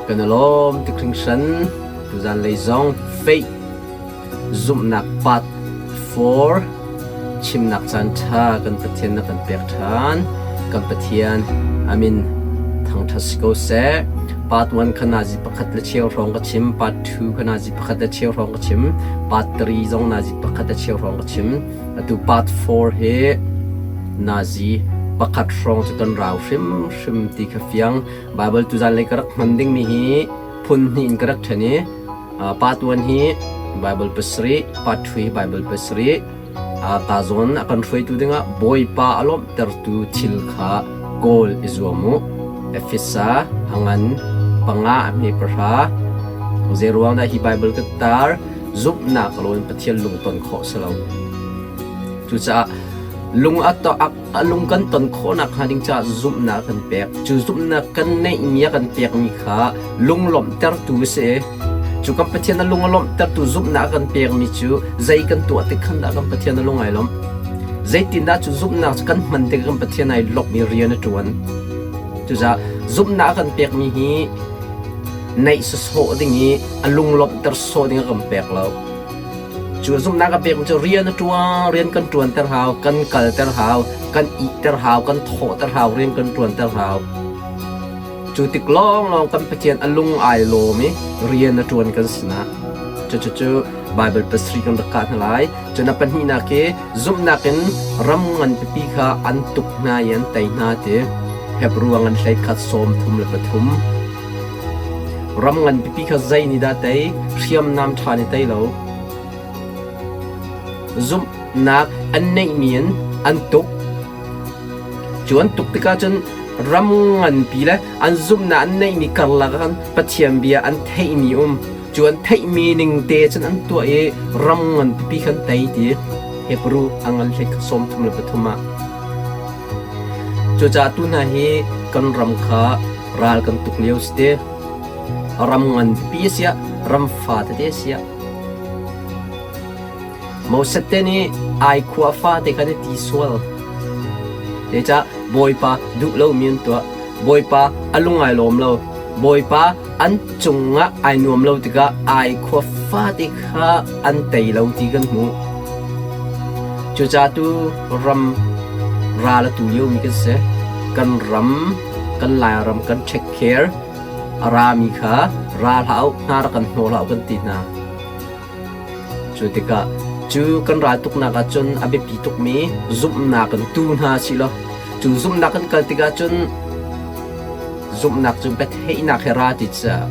Kan i lawm tuk hringhran. Tuzan lei zong faith zumhnak part 4 chimnak caan ṭha kan Pathian na kan pek ṭhan. Kan Pathian amin thangṭhat si ko seh. Part 1 kha nazi pakhat le cheu hrawng ka chim, part 2 kha nazi pakhat le cheu hrawng ka chim, part 3 zong nazi pakhat le cheu hrawng ka chim. Atu part 4 hi nazi pakhat hrawng cu kan rau hrimhrim ti kha fiang. Baibal tuzan lei ka rak hman dingmi hi phun hnih in ka rak ṭhen i part 1 hi Baibal pasarih, part 2 hi Baibal pasarih. Ta zawn a kan hruaitu dingah Bawipa a lawmhtertu thil kha kawl i zuam u. Efesa a ngan panga a hme pahra. Zei ruang dah hi Baibal ka tar? Zumhnak loin Pathian lungton khawh si lo. Cucaah lung a a lung kan ton khawhnak hnga ding caah zumhnak kan pek. Cu zumhnak kan neihmi a kan pekmi kha lunglawmhtertu a si. Cu kan Pathian a lung a lawmhtertu zumhnak a kan pekmi cu zei kan tuah tik khan dah kan Pathian a lung ai lawmh? Zeitindah cu zumhnak cu kan hman tik kan Pathian ai lawmh i rian a ṭuan? Cucaah zumhnak a kan pekmi hi neih sawsawh ding i a lunglawmhter sawh ding a kan pek lo. Cu zumhnak a pekmi cu rian a ṭuan, rian kan ṭuanter hau, kan kalter hau, kan ihter hau, kan thawhter hau, rian kan ṭuanter hau. Cu tik lawnglawng kan Pathian a lung ai lawm i rian a ṭuan kan sinah. Cucu Baibal pasarih kan rak kah hna lai. Cun a pahnihnak hi zumhnak in ram ngan pipi kha an tuk hna i an tei hna ti. Hebru a ngan hleikhat 33. Ram ngan pipi kha zei nih dah tei? Hriamnam ṭha nih tei lo. Zumhnak an neihmi in an tuk. Cu an tuk tikah cun ram nganpi le an zumhnak an neihmi karlak ah khan Pathian bia an theihmi um. Cu an theihmi ning te cun an tuah i ram ngan pipi khan tei ti. Hebru a ngan hlei 33 ah. Cucaah tu hna hi kan ram kha ral kan tuk lio si te. Ram ngan pipi a siah, ram fa tete a siah. Moses te nih ai khua fate kha na ti sual. Zeicah Bawipa duh lomi an tuah. Bawipa a lung ai lawm lo. Bawipa an cungah ai nuam lo tikah ai khua fate kha an tei lo ti kan hmuh. Cucaah tu ram ral a tu liomi kan si. Kan ram, kan Lairam kan take care. A rami kha ra hlah u, hna rak kan hnawh hlah u kan ti hna. Cu tikah cu kan ral tuknak ahcun a biapi tukmi zumhnak in tu hna sih law cu zumhnak kan kal tikah cun zumhnak cu biatheihnak he ra ti caah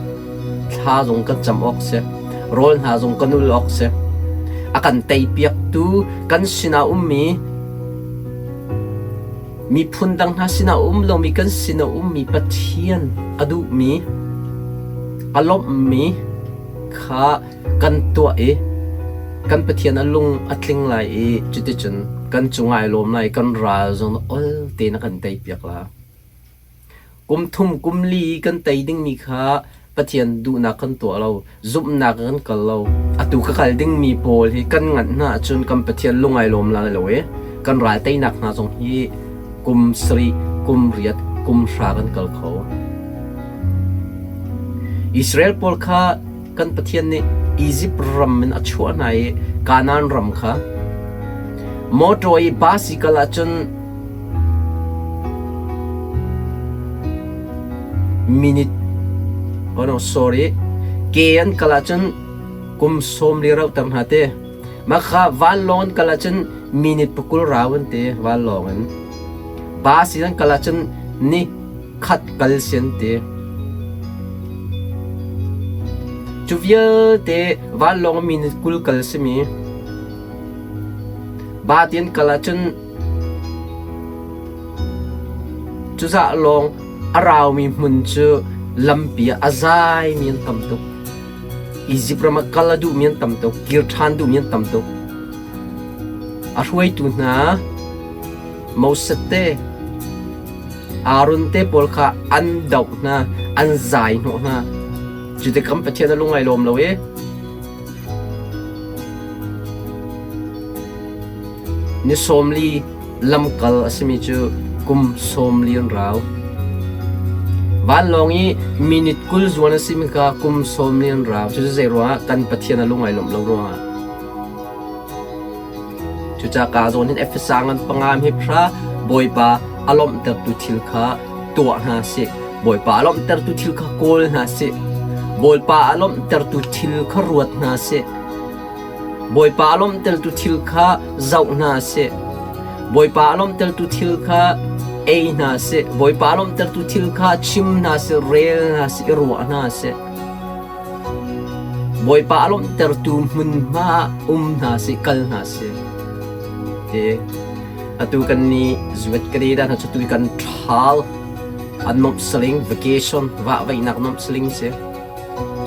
thla zong kan cam awk si, rawl hna zong kan ul awk si. A kan teipiaktu kan sinah ummi miphun dang hna sinah um lomi kan sinah ummi Pathian a duhmi a lawmhmi kha kan tuah i kan Pathian a lung a tling lai i cuticun kan cungah ai lawm lai i kan ral zong ol tein a kan teipiak la. Kum thum kum li kan tei dingmi kha Pathian duhnak kan tuah lo, zumhnak kan kal lo. Atu ka kal dingmi pawl hi kan nganh hna ahcun kan Pathian lung ai lawm lai lo i kan ral teinak hna zong hi kum sarih, kum riat, kum hra kan kal kho. Israel pawl kha kan Pathian nih Izipt ram in a chuah hna i Kanaan ram kha mawṭaw i basikal ahcun minute oh no sorry ke an kal ahcun kum sawm li rauhter hna te mah kha vanlawng an kal ahcun minute pakul rau an ti vanlawng in bus in an kal ahcun ni khat kal si an ti. Cu vialte vanlawng mi nih 20 kal simi ba ti an kal ahcun cuzah lawng a raumi hmun cu lampi ah a zaimi an tam tuk. Izipt ram ah kal a duhmi an tam tuk, kir ṭhan duhmi an tam tuk. A hruaitu hna Moses te Aaron te pawl kha an doh hna, an zai hnawh hna. Cu tik kan Pathian a lung ai lawm lo i ni 40 lamkal a simi cu kum 40 an rau. Vanlawng i minute 20 zuan a simi kha kum sawm li an rau. Cucu zei ruangah kan Pathian a lung ai lawmh lo ruangah. Cucaah ka zawn hin Efesa ngan panga mi phra Bawipa a lawmhtertu thil kha tuah hna sih. Bawipa a lawmhtertu thil kha kawl hna sih. Bawipa a lawmhtertu thil kha ruat hna sih. Bawipa a lawmhtertu thil kha zoh hna sih. Bawipa a lawmhtertu thil kha ei hna sih. Bawipa a lawmhtertu thil kha chim hna sih, rel hna sih, i ruah hna sih. Bawipa a lawmhtertu hmunhma ah um hna sih, kal hna sih. Ti atu kan nih zuat ka dah hna cu tu kan ṭhal an nuamh saling vacation vahvaihnak nuamh saling si.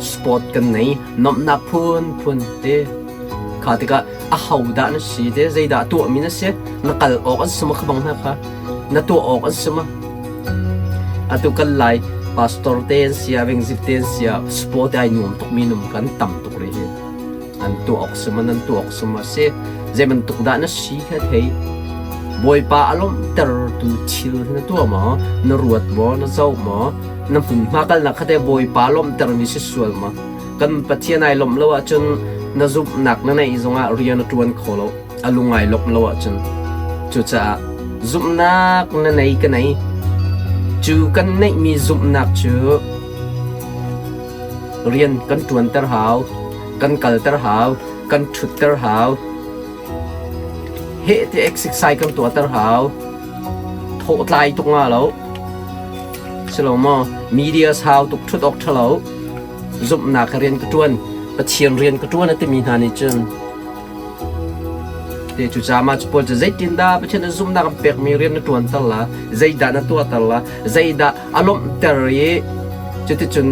Sport kan nei nuamhnak phunphun te kha tikah aho dah na si te zeidah tuahmi na si na kal awk an si ma kha bang hna kha na tuah awk an si ma atu kan lai pastor te an sia vengzip te an sia sport ai nuam tuk mi num kan tam tuk rih hi an tuah awk si ma nan tuah awk si ma si zei bantuk dah na si kha thei Bawipa a lawmhtertu thil na tuah maw na ruat maw na zoh maw na hmunhma kalnak kha te Bawipa lawmhtermi si sual maw kan Pathian ai lawmh lo ahcun na zumhnak na neih zongah rian a ṭuan kho lo a lung ai lawmh lo ahcun cucaah zumhnak na nei ka nei cu kan neihmi zumhnak cu rian kan ṭuanter hau kan kalter hau kan ṭhutter hau heh ti exercise kan tuahter hau thawh tlai tuk nga lo silo maw media sau tuk ṭhut awk ṭha lo zumhnak rian ka ṭuan Pathian rian ka ṭuan a timi hna nih cun te cu cama cu pawl cu zeitindah Pathian na zumhnak an pekmi rian na ṭuanter la zeidah na tuahter la zeidah a lawmhter i cuticun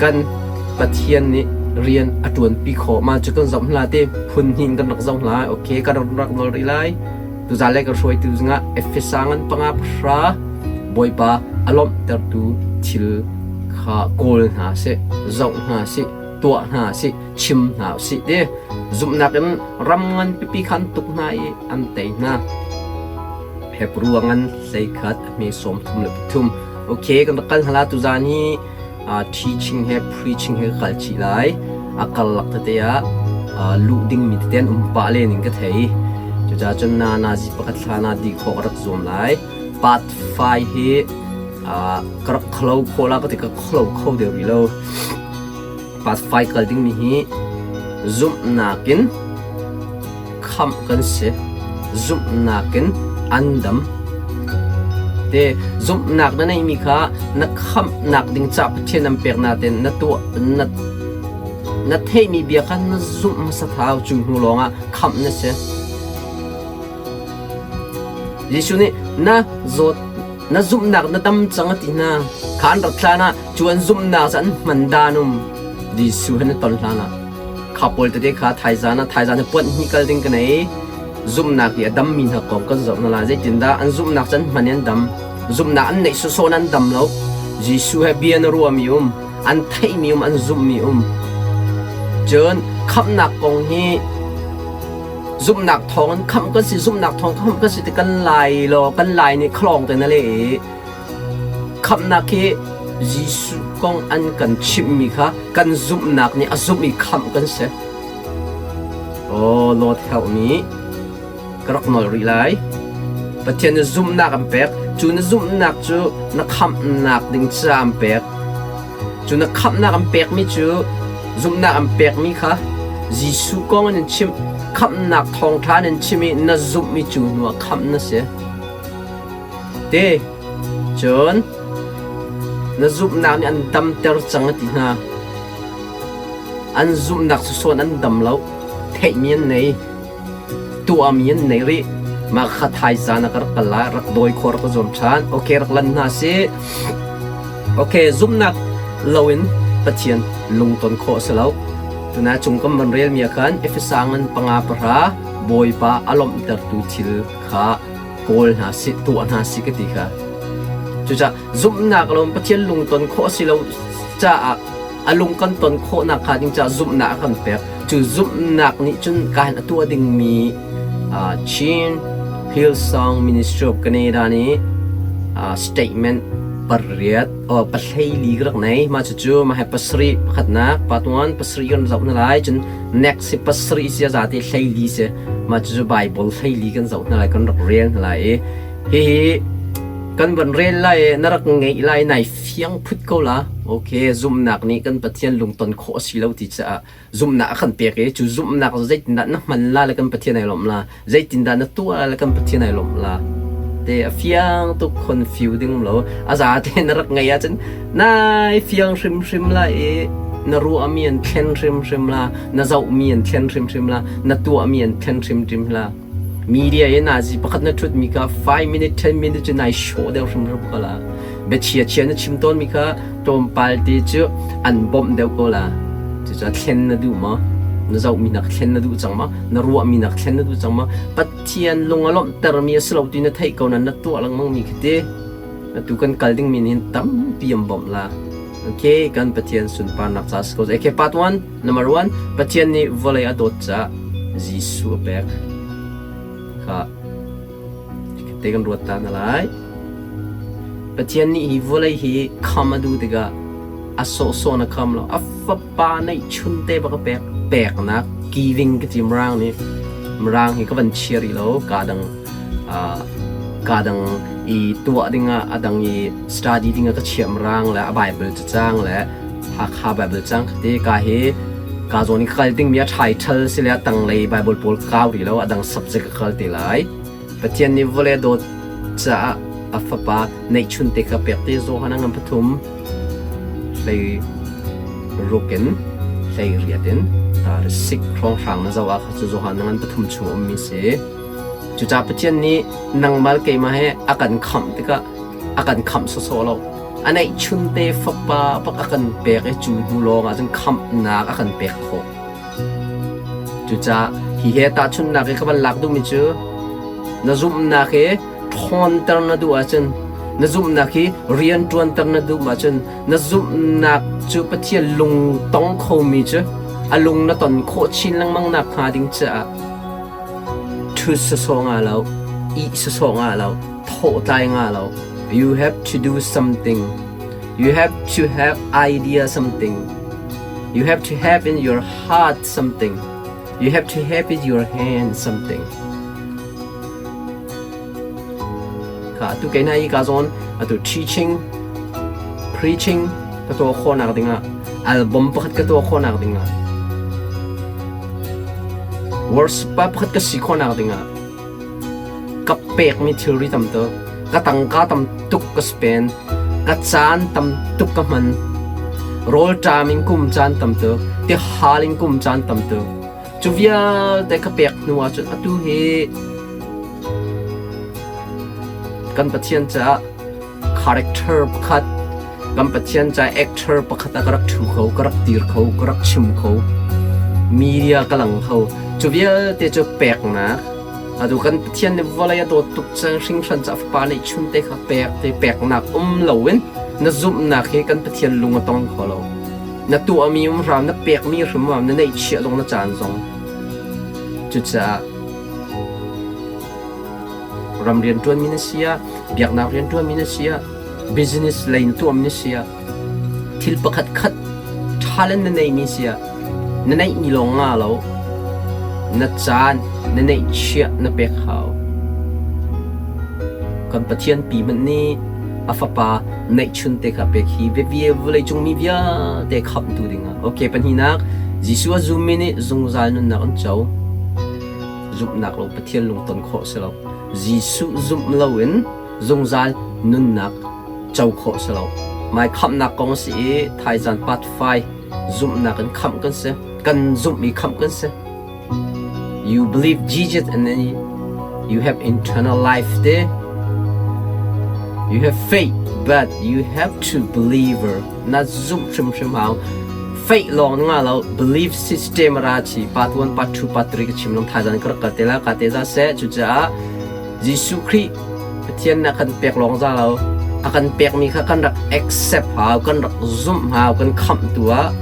kan Pathian nih rian a ṭuanpi khawh mah cu kan zoh hna ti phun hnih in kan rak zoh hna okay kan rak nawl rih lai tuzan le kan hruaitu zingah Efesa ngan panga pahra Bawipa a lawmhtertu thil kha kawl hna sih zoh hna sih tuah hna sih chim hna usih ti zumhnak in ram ngan pipi kha an tuk hna i an tei hna Hebru a ngan 11 a hme 33 okay kan rak kal hna la tuzan hi teaching he preaching he ka kal chih lai a karlak tete ah luh dingmi tete an um pah len in ka thei cucaah cun na nazi pakhat hlan ah dih khawh ka rak zuam lai part 5 hi ka rak kholo khawh la ka ti ka kholo kho deuh rih lo part 5 kal dingmi hi zumhnak in khamh kan si zumhnak in an dam te zumhnak na neihmi kha na khamhnak ding ca Pathian an pek nain na tuah na na theihmi bia kha na zumh hmasa thau cu hnu lawngah khamh na si Jesuh nih na zawt na zumhnak na dam cang a ti hna kha an rat hlan ah cu an zumhnak cu an hman dan um Jesuh he na ton hlan ah kha pawl tete kha thaizan ah thaizan hi puanh hnih kal ding ka nei zumhnak i a dammi hna kong kan zoh hna lai zeitindah an zumhnak cu an hman i an dam zumhnak an neih sawsawh an dam lo Jesuh he bia na ruahmi um an theihmi um an zumhmi um cun khamhnak kong hi zumhnak thawng in khamh kan si zumhnak thawng khamh kan si ti kan lai law kan lai nih khlawng te na le i khamhnak hi Jesuh kong an kan chimhmi kha kan zumhnak nih a zumh i khamh kan si. Oh Lord help me. Ka rak nawl rih lai. Pathian na zumhnak an pek. Cu na zumhnak cu na khamhnak ding ca an pek. Cu na khamhnak an pekmi cu zumhnak an pekmi kha Jesuh kong an in chimh. Khamhnak thawngṭha an in chimh i na zumhmi cu hnu ah khamh na si. Te, cun na zumhnak nih an damter cang a ti hna. An zumhnak cu sawn an dam lo. Theihmi an nei. Tuahmi an nei rih. Mah kha thaizan ah ka rak kal lai, rak dawi khawh rak ka zuam ṭhan. Okay, rak lan hna sih. Okay, zumhnak loin Pathian lungton khawh a si lo. Tuna cung kan van relmi ah khan Efesa ngan panga pahra Bawipa a lawmhtertu thil kha kawl hna sih tuah hna sih ka ti kha cucaah zumhnak lo Pathian lungton khawh a si lo caah a lung kan ton khawhnak kha ding caah zumhnak a kan pek cu zumhnak nih cun kahin a tuah dingmi Chin Hillsong Ministry of Canada nih statement. Pariat oh pahlei ka rak nei. Mah cucu mah he pasarih pakhatnak part 1 pasarih kan zoh hna lai. Cun next hi pasarih si a zate hleili si. Mah cucu Bible hleili kan zoh hna lai kan rak rel hna lai i hihi kan van rel lai i na rak ngeih lai nai fiang phut ko la. Okay, zumhnak nih kan Pathian lungton khawh a si lo ti caah zumhnak a kan pek i cu zumhnak cu zeitindah na hman la le kan Pathian ai lawmh la zeitindah na tuah la le kan Pathian ai lawmh la te a fiang tuk confuse ding lo a za te na rak ngei ahcun nai fiang hrimhrim la i na ruahmi an thlen hrimhrim la na zohmi an thlen hrimhrim la na tuahmi an thlen hrimhrim la media i nazi pakhat na ṭhutmi kha 5 minute 10 minute cu nai show deuh hrimhrim ko la biachia chia na chim tawnmi kha tlawmpal te cu an bawmh deuh ko la. Cucaah thlen na duh maw? Na zohmi nak thlen na duh cang maw? Na ruahmi nak thlen na duh cang maw? Pathian lung a lawmhtermi a si lo ti na theih ko nain na tuah lengmangmi khi ti. Atu kan kal dingmi nih hin tampi an bawmh la. Okay, kan Pathian sunparnak ca si ko. Okay, part 1, number 1, Pathian nih vawlei a dawt caah Jesuh a pek. Kha te kan ruat ta hna lai. Pathian nih hi vawlei hi kham a duh tikah a sawhsawh na kham lo. A fapa neihchun te bak a pek. Peknak giving ka ti Mirang nih. Mirang hi ka van chia rih lo. Ka dang ka dang i tuah dingah a dang i study dingah ka chiah Mirang le a Bible cacang le Hakha Bible cang ka ti. Ka hi ka zawn i ka kal dingmi a title si le a tanglei Bible pawl ka kau rih lo. A dang subject ka kal te lai. Pathian nih vawlei a dawt caah a fapa neihchunte kha pek te Johan a ngan pathum hlei ruk in hlei riat in sik hrawnghrang na zoh ah kha cu Johan a ngan pathum chung a ummi si. Cucaah Pathian nih nangmah le keimah he a kan khamh tikah a kan khamh sawsawh lo. A neihchunte fapa bak a kan pek i cu hnu lawng ah cun khamhnak a kan pek khawh. Cucaah hi he tahchunhnak i ka van lak duhmi cu na zumhnak hi ṭhawnter na duh ahcun na zumhnak hi rian ṭuanter na duh ahcun na zumhnak cu Pathian lungtong khomi cu a lung na ton khawh chin lengmang nak hnga ding caah ṭhut sawsawh nga lo, ih sawsawh nga lo, thawhtlai nga lo. You have to do something. You have to have idea something. You have to have in your heart something. You have to have in your hand something. Ka atu kei na i ka zawn atu teaching, preaching ka tuah khawhnak dingah album pakhat ka tuah khawhnak dingah worship pakhat ka si khawhnak dingah Ka pekmi thilri tam tuk, ka tangka tam tuk ka spend, ka caan tam tuk ka hman. Rawlṭam in kum caan tam tuk, tihal in kum caan tam tuk. Cu vialte ka pek hnu ahcun atu hi kan Pathian caah character pakhat, kan Pathian caah actor pakhat ah ka rak ṭhu kho, ka rak dir kho, ka rak chim kho. Media ka lang kho. Cu vialte cu peknak Atu kan Pathian nih vawlei a dawt tuk cang hringhran ca fapa nih chunte kha pek te peknak um loin na zumhnak hi kan Pathian lung a tong kho lo. Na tuahmi um hram, na pekmi hrim hram, na neihchiah zong na caan zong. Cucaah ram rianṭuanmi na si ah, biaknak rianṭuanmi na si ah, business lei na tuahmi na si ah, Thil pakhat khat talent na neihmi si ah na neihmi lawng nga lo, na caan na neihchiah na pek hau. Kan Pathian pi hmanh nih a fapa neihchun te kha pek hi vawleicung mi vialte khamhtu dingah. Okay, pahnihnak, Jesuh a zummi nih zungzal nunnak an co. Zumhnak lo Pathian lungton khawh si lo. Jesuh zumh loin zungzal nunnak co khawh si lo. Mai khamhnak kong a si i thaizan part 5 zumhnak in khamh kan si. Kan zumh i khamh kan si. You believe Jesus and then you have eternal life te. You have faith, but you have to believe. Na zumh hrimhrim hau. Faith lawng na nga lo, belief system ra chi part 1, part 2, part 3 ka chim long thaizan ka rak kal te la ka te za se cucaah Jesuh Khrih Pathian nih a kan pek lawng za lo, a kan pekmi kha kan rak accept hau, kan rak zumh hau, kan khamhtu ah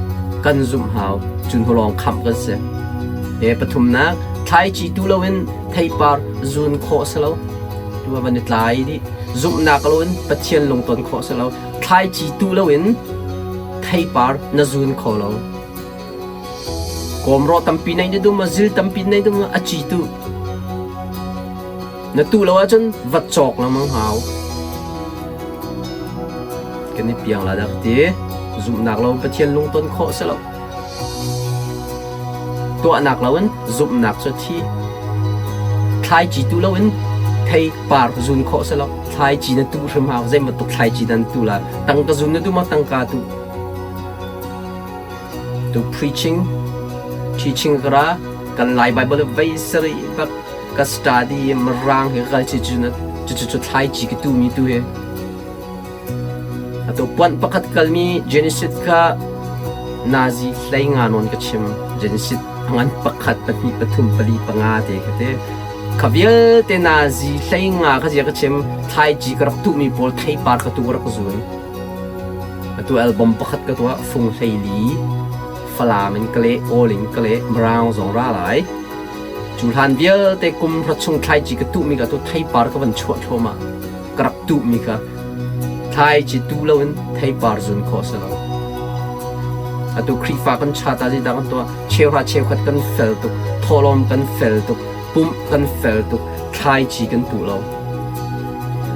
kan zumh hau. Cu hnu lawng khamh kan si. He pathumnak, thlaici tu loin theipar zun khawh si lo. Tu ah van i tlai dih. Zumhnak loin Pathian lungton khawh si lo. Thlaici tuh loin theipar na zun kho lo. Kawmrawh tampi nei na dum, zil tampi nei dum, a ci tuh. Na tuh lo ahcun va cawk lengmang hau. Kan i piang la dak ti. Zumhnak lo Pathian lungton khawh si lo. Tuahnak loin zumhnak cu a thi. Thlaici tuh loin theipar zun khawh si lo. Thlaici na tuh hrim hau. Zei bantuk thlaici dah na tuh lai? Tangka zun na duh maw? Tangka tuh. To preaching, teaching ka ra. Kan Lai Bible vei sarih bak ka study mirang he ka kal chi cu na cu cu thlaici ka tuhmi tu hi. Atu puanh pakhat kalmi Genesis kha nazi hlei nga nawn ka chim. Genesis a ngan pakhat, pahnih, pathum, pali, panga te kha te. Kha vialte nazi hlei nga kha zia ka chim. Thlaici ka rak tuhmi pawl theipar ka tu ka rak zun. Atu album pakhat ka tuah fung 14 Falam in ka leh, Kawl in ka leh, Mirang zong ra lai. Cu hlan vialte kum hra chung thlaici ka tuhmi ka tu theipar ka van chuah thluahmah. Ka rak tuhmi kha thlaici tu loin theipar zun khawh si lo. Atu Khrihfa kan chat ah zeidah kan tuah? Cheuhra cheukhat kan fel tuk, thawhlawm kan fel tuk, pumh kan fel tuk, thlaici kan tuh lo.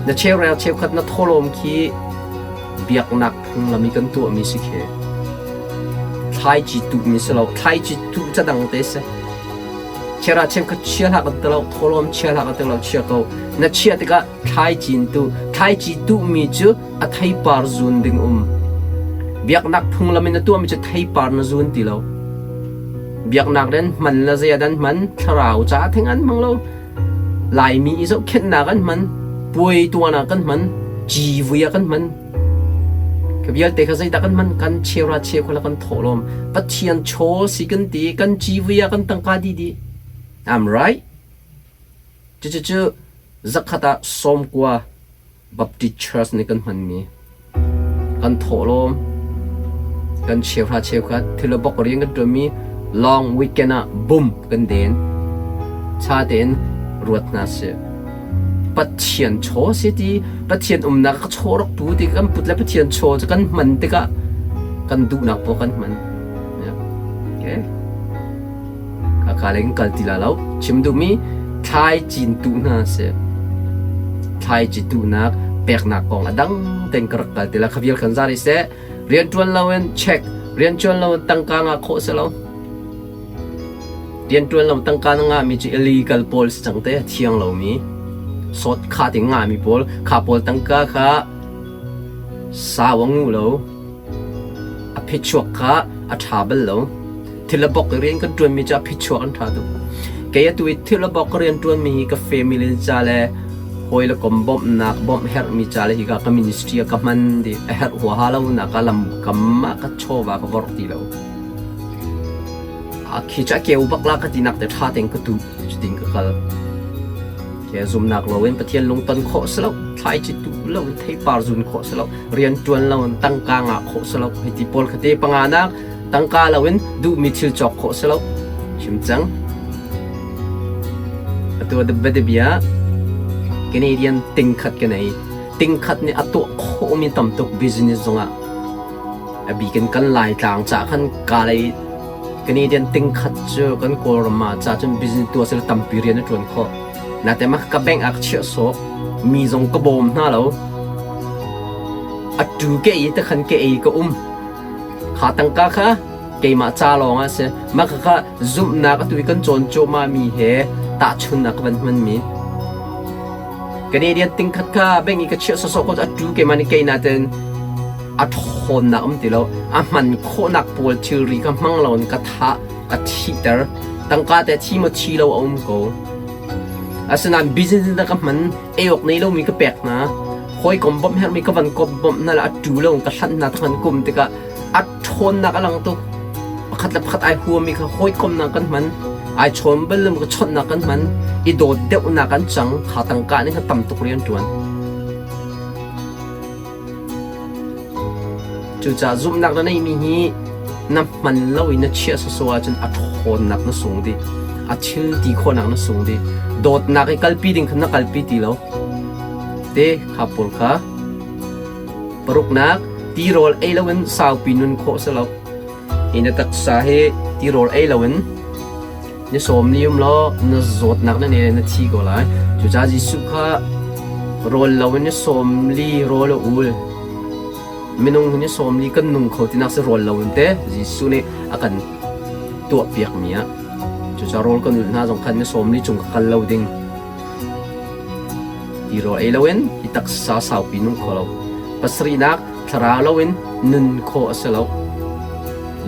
Na cheurel cheukhat na thawhlawm khi biaknak phunglam i kan tuahmi si khi. Thlaici tuhmi si lo, thlaici tuh ca dang te si. Chera cheukhat chia hlah kan ti lo, thawhlawm chia hlah kan ti lo, chia ko. Na chia tikah thlaici in tuh. Thlaici tuhmi cu a theipar zun ding um. Biaknak phunglam in na tuahmi cu theipar na zun ti lo. Biaknak den hman la zei ah dan hman, thlarau caah theng an hmang lo. Laimi i zohkhenhnak an hman, puai tuan ah kan hman, civui ah kan hman. Ka vialte kha zeidah kan hman? Kan cheuhra cheukhat le kan thawhlawm. Pathian chaw si kan ti, kan civui ah kan tangka dih dih. I'm right. Cucucu zakhat ah 90 Baptist Church nih kan hmanmi kan thawhlawm, kan cheuhra cheukhat thil bok rian kan ṭuanmi long weekend ah bum kan den. Ṭha tein ruat hna sih. Pathian chaw si ti, Pathian umnak ka chaw rak pu ti kan put le Pathian chaw cu kan hman tikah kan duhnak poah kan hman. Okay. Khakha lei kan kal ti la lo. Chim duhmi thlai cin tuh hna si. Thlai ci tuhnak peknak kong a dang tein ka rak kal ti la. Kha vial kan za rih seh. Rianṭuan loin check, rianṭuan loin tangka ngah khawh si lo. Rianṭuan lo tangka na ngahmi cu illegal pawl si cang te, thiang lomi. Sawt kha ti ngahmi pawl, kha pawl tangka kha sau a ngu lo. A phichuak kha a ṭha bal lo. Thil a bok i rian kan ṭuanmi cu a phichuak an ṭha tuk. Kei atu i thil a bok ka rian ṭuanmi hi ka family ca le hawi le kom bawmhnak, bawmh herhmi ca le hika ka ministry ah ka hman dih. A herh huaha lo nak ah lamkam ah ka chawva ka vorh ti lo. A khi cu a keu bak la ka tinak te ṭha tein ka tuh cutin ka kal. Ke zumnak loin Pathian lungton khawh si lo, thlaici tuh loin theipar zun khawh si lo, rian ṭuan loin tangka ngah khawh si lo. Hei ti pawl kha te panganak tangka loin duhmi thil cawk khawh si lo. Chim cang. Atu bia Canadian tingkhat ka nei. Tingkhat nih a tuah khawhmi tam tuk business zongah. A bikin kan Laitlang ca khan kalei Canadian tingkhat cu kan Kawlram ah ca cun business tuah sila tampi rian a ṭuan khawh. Natein mah ka bank ah ka chiah sawh. Mi zong ka bawm hna lo. A tu ke i takhan ke ei ka um. Kha tangka kha keimah ca lawng ah si. Mah kha zumhnak atu i kan cawn cuahmah mi he tahchunnak ka van hman mi. Canadian tingkhat kha bank i ka chiah sawsawh ko a tu keimah nih kei natin a ṭhawnnak um ti lo. A hman khawhnak pawl thilri kha hmang loin ka thah, ka thihter. Tangka te thi maw thi lo a um ko. Asinain business in ka hman, ei awk nei lomi ka pek hna. Hawikom bawmh herhmi ka van kop bawmh hna le a ṭu lo ka hlanh hna than kum tikah a ṭhawnnak a lang tuk. Pakhat le pakhat ai huami kha hawikomnak kan hman. Ai chawn bal lo ka chawnhnak kan hman. I dawt deuhnak an cang. Kha tangka nih kha tam tuk rian ṭuan. Cucaah zumhnak na neihmi hi na hman lo i na chiah sawsawh ahcun a ṭhawnnak na sung dih. A thil ti khawhnak na sung dih. Dawtnak i kalpi ding kha na kalpi ti lo. Te kha pawl kha. Paruknak, tirawl ei loin saupi nun khawh si lo. Hi na taksa hi tirawl ei loin ni sawm ni um law na zawtnak na ne na thi ko lai. Cucaah Jesuh kha rawl loin ni 40 rawl a ul. Minung hi ni 40 kan nung kho tinak si rawl loin te Jesuh nih a kan tuahpiakmi ah. Cucaah rawl kan ulh hna zong khan ni 40 cung ka kal lo ding. Tirawl ei loin hi taksa saupi nung kho lo. Pasarihnak, thlarau loin nun khawh a si lo.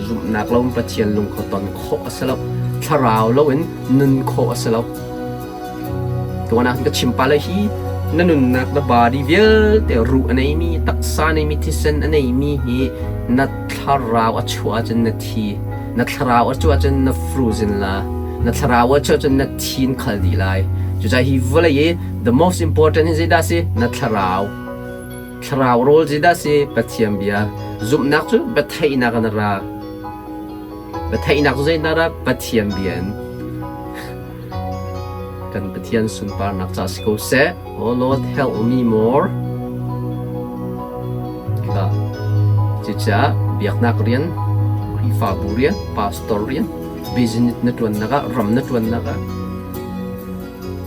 Zumhnak loin Pathian lung kho ton khawh a si lo. Thlarau loin nun khawh a si lo. Tuan ah ka chim pa le hi na nunnak na body vialte ruh a neimi, taksa neimi, thisen a neimi hi na thlarau a chuah ahcun na thi. Na thlarau a chuah ahcun na frozen la. Na thlarau a chuah ahcun na thin khal dih lai. Cucaah hi vawlei i the most important hi zeidah si? Na thlarau. Thlarau rawl zeidah si? Pathian bia. Zumhnak cu biatheihnak in a ra. Biatheihnak cu zeidah ra? Pathian bia in. Kan Pathian sunparnak ca si ko seh. Oh Lord, help me more. Ka cucaah biaknak rian, Khrihfabu rian, pastor rian, business na ṭuannak ah, ram na ṭuannak ah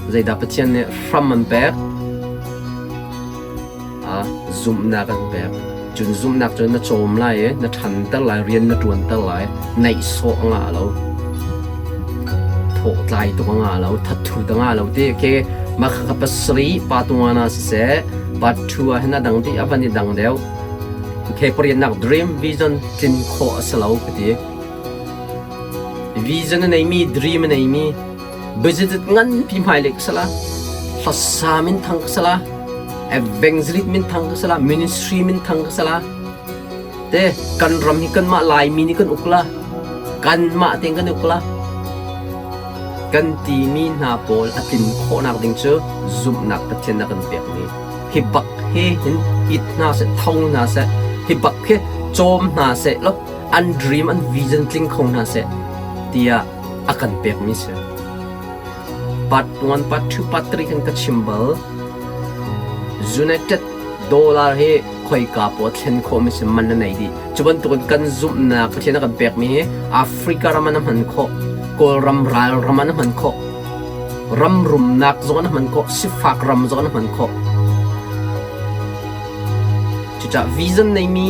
zeidah Pathian nih hram an pek? Ah, zumhnak an pek. Cun zumhnak cu na cawm lai i na ṭhanter lai, rian na ṭuanter lai, naihsawh a ngah lo. Thawh tlai tuk a ngah lo, thatthut a ngah lo ti khi mah kha pasarih pa tuan ah siseh, pa thu ah hin a dang ti a van i dang deuh. Okay, pariatnak dream vision tlin khawh a si lo ka ti. Vision a neimi, dream a neimi, budget nganpi hmailei ka sala, hlasa minthang ka sala, evangelist minthang ka sala, ministry minthang ka sala. Te kan ram hi kanmah Laimi nih kan uk la, kanmah tein kan uk la. Kan timi hna pawl a tlin khawhnak ding cu zumhnak Pathian a kan pekmi. Hi bak he hin it hna seh, tho hna seh, hi bak hi cawm hna seh law an dream an vision tling kho hna seh tiah a kan pekmi si. Part 1, part 2, part 3 kan ka chim bal. United dollar hi khoika paw thlen khawhmi si man na nei dih. Cu bantukin kan zumhnak Pathian a kan pekmi hi Africa ram an hman khawh, Kawlram ral ram an hman khawh, ram rumnak zong an hman khawh, sifak ram zong an hman khawh. Cucaah vision neimi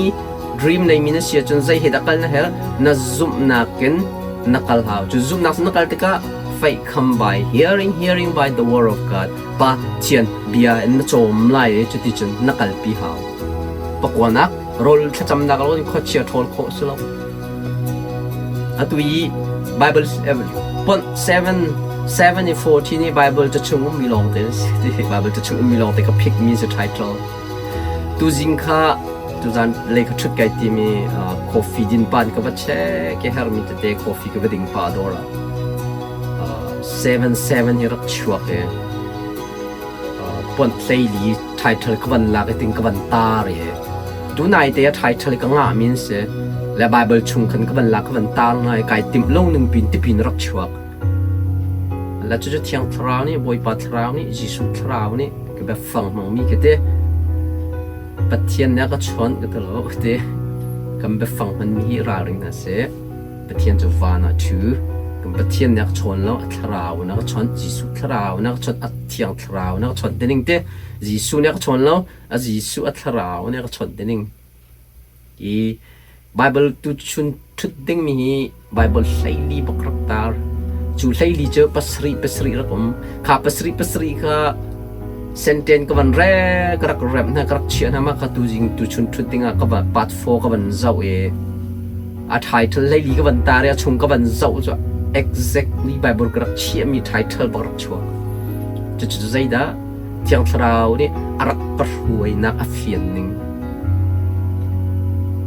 dream neimi na si ahcun zei he dah kal na herh? Na zumhnak in na kal hau. Cu zumhnak cu na kal tikah faith come by hearing, hearing by the word of God. Pathian bia in na cawm lai i cuticun na kalpi hau. Pakuanak, rawl thlacamnak lo in khuachia ṭhawl khawh si lo. Atu i Bible ponh 7 7 i 14 i Bible ca chung ummi lawngte Bible ca chung ummi lawngte ka pick mi si title. Tuzing kha tuzan lei ka ṭhut kai timi coffee din pan ka va check i hermi tete coffee ka va ding pa dawr ah 7-7 hi rak chuak i pont hleili title ka van lak i ting ka van tar i tunai te a title ka ngah min si le Bible chung khan ka van lak ka van tar hna i kai timh lo ning pin tipin rak chuak la cucu Thiang Thlarau nih Bawipa Thlarau nih Jesuh Thlarau nih ka biafang hmangmi khi te Pathian nih a ka chawnh ka ti lo te kan biafang hmanmi hi ralring hna seh Pathian cu van ah ṭhu kan Pathian nih a ka chawn lo a thlarau in a ka chawnh Jesuh thlarau in a ka chawnh a thiang thlarau in a ka chawnh tining te Jesuh nih a ka chawn lo a Jesuh a thlarau nih a ka chawnh tining Hi Baibal tuchun ṭhut dingmi hi Baibal hleili bak rak tar. Cu hleili cu pasarih pasarih rak um. Kha pasarih pasarih kha senten ka van re ka rak remh hna ka rak chiah hna ma kha tuzing tuchun ṭhut dingah ka va part 4 ka van zoh i a title hleili ka van tar i a chung ka van zoh cu exactly Bible ka rak chiahmi title bak rak chuak. Cucu zeidah Thiang Thlarau nih a rak ka hruainak a fian ning.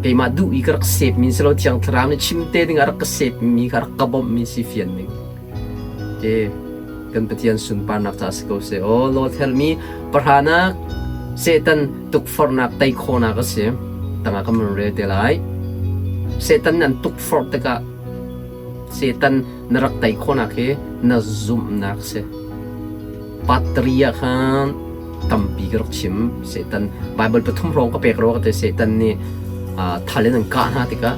Keimah duh i ka rak sepmi si lo Thiang Thlarau nih chim te ding a rak ka sepmi kha rak ka bawmhmi si fian ning. Ke kan Pathian sunparnak ca si ko seh. Aw Lord help me pahranak Satan tukforhnak tei khawhnak a si. Tangah kan rel te lai. Satan an tukforh tikah Satan na rak tei khawhnak hi na zumhnak si. Patri ah khan. Tampi ka rak chim. Satan Bible pathum hrawng ka pek rua ka ti. Satan nih thal in an kah hna tikah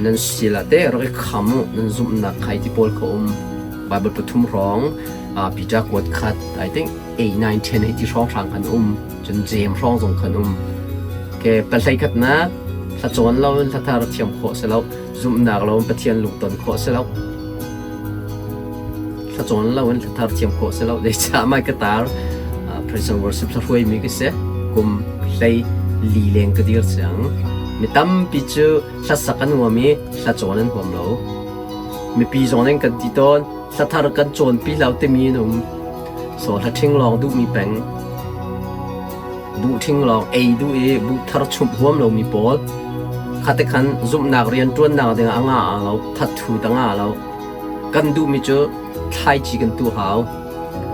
nan sil ah teh rak i kham u, nan zumhnak khai ti pawl kha um. Bible pathum hrawng Peter kuat khat I think 8 9 10 hei ti hrawng hrang khan um. Cun Jeim hrawng zong khan um. Ke pahlei khatnak hla cawn lo in hla thar thiam khawh si lo. Zumhnak lo in Pathian lungton khawh si lo. Hla cawn lo in hla thar thiam khawh si lo. Zeicah mai ka tar praise and worship hla hruaimi ka si. Kum hlei li leng ka dir cang. Mi tampi cu hlasak an huam i hla cawn an huam lo. Mipi zong nih an kan ti tawn. Hla thar kan cawnpi lo timi an um. So hla ṭhing lawng duhmi peng. Buh ṭhing lawng ei duh i buh thar chumh huam lomi pawl. Khate khan zumhnak rianṭuannak dingah a ngah lo, thathu ta ngah lo. Kan duhmi cu thlaici kan tuh hau.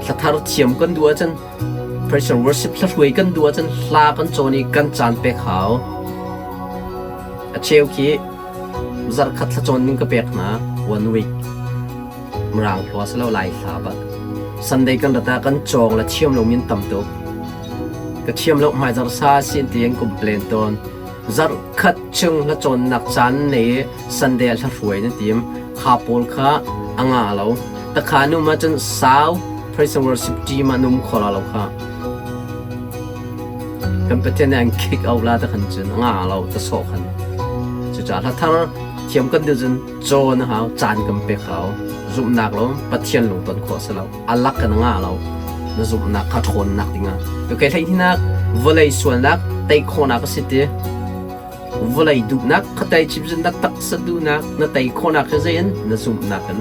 Hla thar thiam kan duh ahcun praise and worship hla hruai kan duh ahcun hla kan cawn i kan caan pek hau. A cheu khi zarhkhat thla cawn ning ka pek hna one week. Mirang hlua si lo Lai hla bak. Sunday kan rat ah kan cawng le thiam lomi an tam tuk. Ka thiam lo hmaizarh sa si an ti an complain tawn. Zarhkhat chung hla cawnnak caan nei i Sunday ah hla hruai na tim. Kha pawl kha a nga lo. Takha nu ma cun sau praise and worship team ah num kho la lo kha. Kan Pathian nih an kick out la ta khan cun a nga lo ta sawh khan. Cucaah hla thar thiam kan duh cun cawn a hau, caan kan pek hau. Zumhnak lo Pathian lungton khawh si lo. A lak kan ngah lo. Na zumhnak kha ṭhawnnak dingah. Okay, hleihnihnak vawlei sualnak tei khawhnak a si ti. Vawlei duhnak kha tei chim cun na taksa duhnak na tei khawhnak hi zei in na zumhnak in.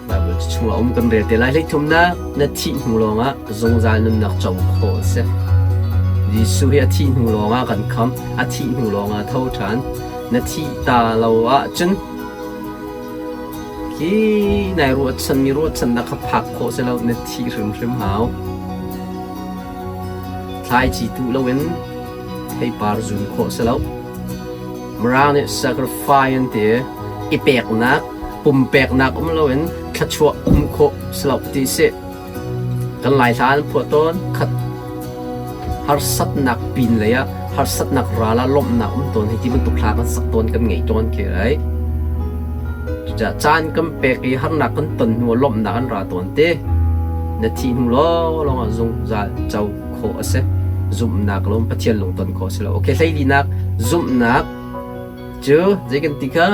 Bible chung ah um kan rel te lai. Hleithumnak na thih hnu lawngah zungzal nunnak co khawh a si. Jesuh hi a thih hnu lawngah kan khamh, a thih hnu lawngah tho ṭhan. Na thih ta lo ahcun khi nai ruahchan mi ruahchannak kha phak khawh si lo, na thih hrimhrim hau. Thlaici tuh loin theipar zun khawh si lo. Mirang nih sacrifice an ti i peknak, pumpeknak um loin thluachuah um khawh si lo ti si. Kan Lai hla an phuah tawn. Khat harsatnak pin lei ah harsatnak ral ah lawmhnak um tawn hei ti bantuk hla kan sak tawn kan ngei tawn khi right. Cucaah caan kan pek i harnak kan ton hnu ah lawmhnak an ra tawn te. Na thih hnu lawnglawng ah zungzal co khawh a si. Zumhnak lawm Pathian lungton khawh a si lo. Okay, hleilinak zumhnak cu zei kan ti kha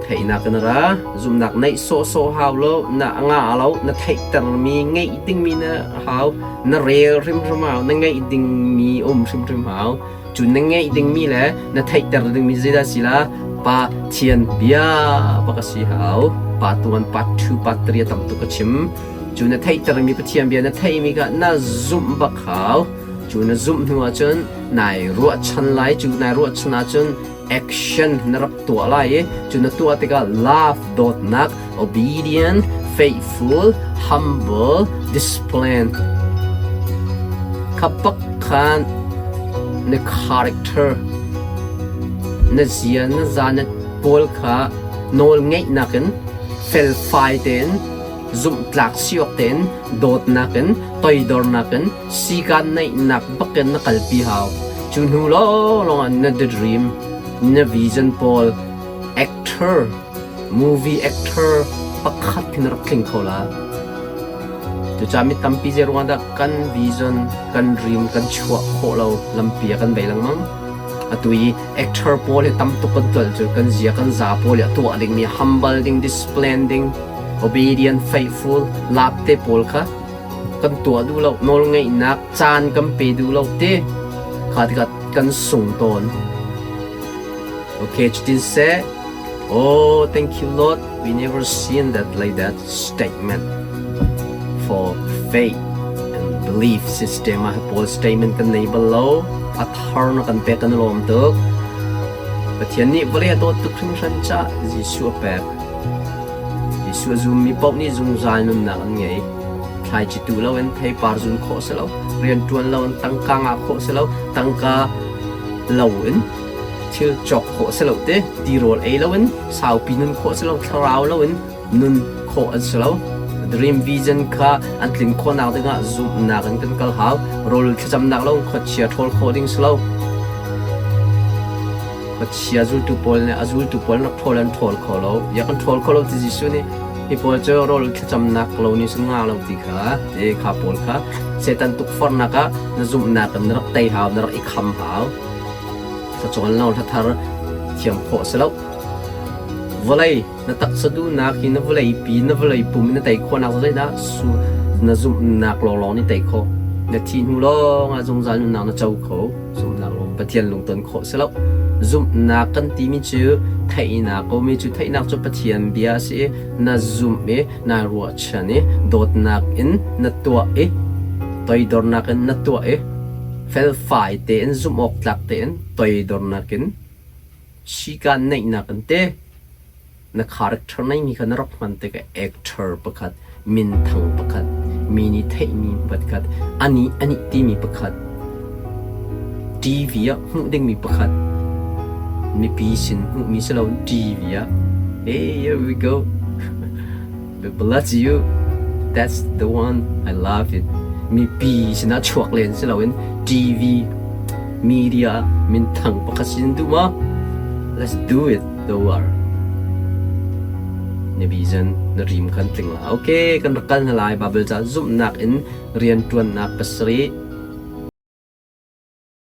theihnak in a ra. Zumhnak neih sawhsawh hau lo, na ngah lo, na theihtermi ngeih dingmi na hau, na rel hrimhrim hau, na ngeih dingmi um hrimhrim hau. Cu na ngeih dingmi le na theihter dingmi zeidah si la? Pathian bia bak a si hau. Pa tuan, part 2, part 3 a tam tuk ka chim. Cu na theihtermi Pathian bia na theihmi kha na zumh bak hau. Cu na zumh hnu ahcun nai ruahchan lai. Cu nai ruahchan ahcun action na rak tuah lai i cu na tuah tikah love, dawtnak, obedient, faithful, humble, discipline kha bak khan na character na zia na za na pawl kha nawl ngeihnak in felfai tein zumhtlak si awk tein dawtnak in toidornak in sikaan neihnak bakin na kalpi hau. Cu hnu lawnglawng ah na the dream, na vision pawl actor, movie actor pakhat khi na rak tling kho la. Cucaah mi tampi zei ruangah dah kan vision, kan dream kan chuah khawh lo lampi ah kan bei lengmang. Atu i actor pawl hi tam tuk kan tual cu kan zia kan za pawl hi a tuah dingmi humble ding, discipline ding, obedient, faithful, lap te pawl kha kan tuah duh lo, nawlngeihnak caan kan pe duh lo te kha tikah kan sung tawn. Okay, cutin seh, oh, thank you Lord, we never seen that like that statement for faith and belief system ah pawl statement kan nei bal lo, a thar na kan pek kan lawm tuk. Pathian nih vawlei a dawt tuk hringhran ca Jesuh a pek. Jesuh a zummi paoh nih zungzal nunnak an ngei. Thlaici tu loin theipar zun khawh si lo, rianṭuan loin tangka ngah khawh si lo, tangka loin thil cawk khawh si lo te, tirawl ei loin saupi nun khawh si lo, thlarau loin nun khawh an si lo. Dream vision kha an tlin khawhnak dingah zumhnak in kan kal hau. Rawl thlacamnak lo khuachia ṭhawl khawh ding si lo. Khuachia zultu pawl nih a zultu pawl rak ṭhawl an ṭhawl kho lo. Ya kan ṭhawl kho lo ti Jesuh nih hi pawl cu rawl thlacamnak lo nih sun nga lo ti kha te kha pawl kha Satan tukforhnak ah na zumhnak in na rak tei hau, na rak i kham hau. Thlacawn lo hlathar thiam khawh si lo. Vawlei na taksa duhnak hi na vawlei pi na vawlei pum in na tei khawhnak zeidah su na zumhnak lawnglawng nih tei khawh. Na thih hnu lawng ah zungzal nunnak na co kho. Zumhnak lawng Pathian lungton khawh si lo. Zumhnak kan timi cu theihnak ko mi cu theihnak cu Pathian bia a si i na zumh i naa ruahchan i dawtnak in na tuah i toidornak in na tuah i felfai tein zumh awk tlak tein toidornak in sikaan neihnak in te na character neimi kha na rak hman tikah actor pakhat minthang pakhat mi nih theihmi pakhat anih anih timi pakhat TV ah hmuh dingmi pakhat mipi sin hmuhmi si lo TV ah hey here we go bless you that's the one I love it mipi sinah chuak len si loin TV media minthang pakhat sin duh ma let's do it the war na vision na dream kan tling la okay kan rak kal hna lai Bible ca zumhnak in riantuannak pasarih.